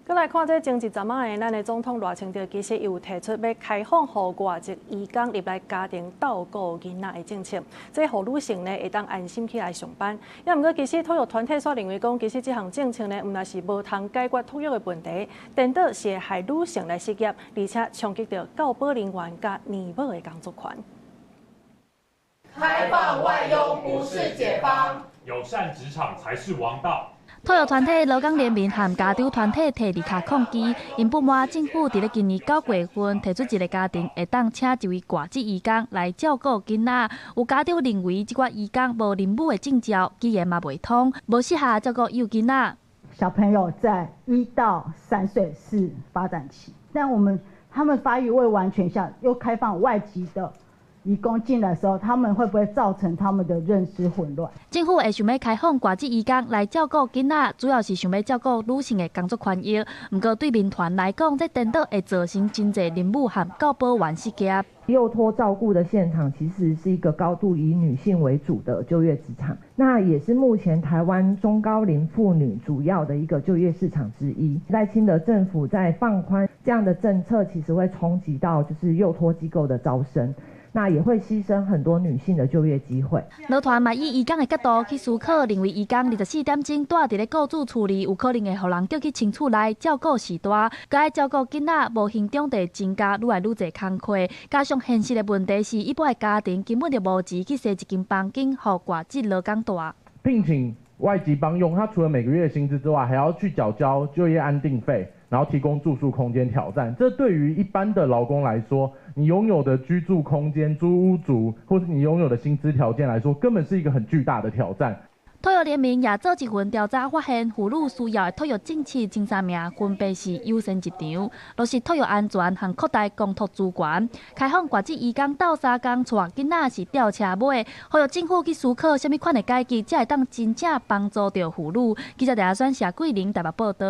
閣來看這前一陣仔的咱的總統賴清德，其實伊有提出欲開放予外籍移工入來家庭照顧囡仔的政策，這予女性呢會當安心起來上班。也毋過其實托育團體煞認為講，其實這項政策呢，毋但是無通解決托育的問題，顛倒是會害女性來失業，而且衝擊著教保人員佮乳母的工作權。開放外傭不是解方，友善職場才是王道。托育團體勞工聯盟和家長團體提字卡抗議，𪜶不滿政府佇咧今年9月份提出一个家庭會當請一位外籍移工來照顧囡仔。有家長認為這寡移工無認母的證照，語言嘛袂通，無適合照顧幼囡仔。小朋友在1到3歲是發展期，但我們他們發育未完全下，又開放外籍的移工進來的時候，他們會不會造成他們的認知混亂？政府會想欲開放外籍移工來照顧囡仔，主要是想欲照顧女性的工作權益。毋過對民團來講，這顛倒會造成真濟認母和教保員失業。幼托照顧的現場其實是一個高度以女性為主的就業職場，那也是目前台灣中高齡婦女主要的一個就業市場之一。賴清德政府在放寬這樣的政策，其實會衝擊到就是幼托機構的招生。那也會犧牲很多女性的就業機會。勞團嘛以移工的角度去思考，認為移工24點鐘蹛佇咧雇主厝裡，有可能會予人叫去親厝內照顧序大，閣愛照顧囡仔，無形中會增加愈來愈濟工課。加上現實的問題是，一般的家庭根本就無錢去踅一間房間，予外籍勞工蹛。聘請外籍幫傭，他除了每個月薪資之外，還要去繳交就業安定費，然後提供住宿空間挑戰。這對於一般的勞工來說，你擁有的居住空間、租屋族，或是你擁有的薪資條件來說，根本是一個很巨大的挑戰。托育聯盟也做一份調查，發現婦女需要的托育政策前三名分別是優先入場、落實托育安全和擴大公托資源、開放外籍移工鬥相共帶囡仔是吊車尾。呼籲政府去思考啥物款的改革，才會當真正幫助著婦女。記者陳阿選、謝桂玲台北報導。